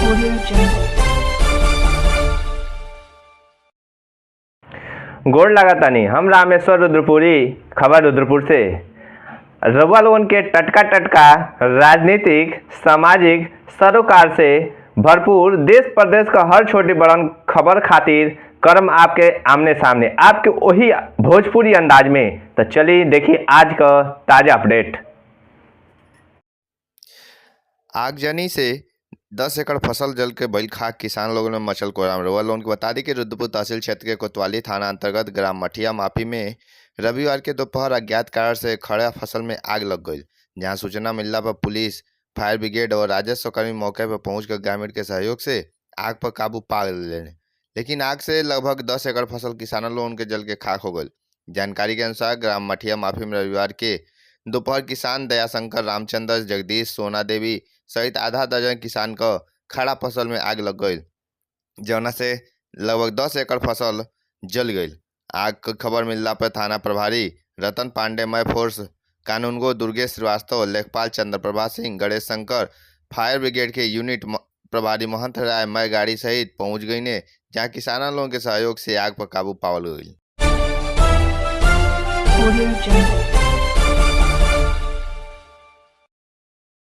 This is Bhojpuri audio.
Audio Jungle. गोड़ लागतानी। हम रामेश्वर रुद्रपुरी, खबर रुद्रपुर से। रउआ लोगन के टटका टटका राजनीतिक, सामाजिक सरोकार से भरपूर देश प्रदेश का हर छोटी बड़न खबर खातिर करम आपके आमने सामने आपके वही भोजपुरी अंदाज में। तो चलिए देखिए आज का ताज़ा अपडेट। आगजनी से 10 एकड़ फसल जल के बइल खाक, किसान लोगन में मचल कोहराम। रउआ लोगन के बता दी कि रुद्रपुर तहसील क्षेत्र के कोतवाली थाना अंतर्गत ग्राम मठिया माफी में रविवार के दोपहर अज्ञात कारण से खड़ा फसल में आग लग गई, जहां सूचना मिलला पर पुलिस, फायर ब्रिगेड और राजस्व कर्मी मौके पर पहुंचकर ग्रामीण के सहयोग से आग पर काबू पा लेने, लेकिन आग से लगभग 10 एकड़ फसल किसानों लोगन के जल के खाक हो गई। जानकारी के अनुसार ग्राम मठिया माफी में रविवार के दोपहर किसान दयाशंकर, रामचंद्र, जगदीश, सोना देवी सहित आधा दर्जन किसान का खड़ा फसल में आग लग गई, जौना से लगभग 10 एकड़ फसल जल गई। आग के खबर मिलला पर थाना प्रभारी रतन पांडे, मय फोर्स कानूनगो दुर्गेश श्रीवास्तव, लेखपाल चंद्रप्रभा सिंह, गणेश शंकर, फायर ब्रिगेड के यूनिट प्रभारी महंत राय मय गाड़ी सहित पहुंच गई ने, जहां किसानों लोगों के सहयोग से आग पर काबू पावल गई। Audio Jungle.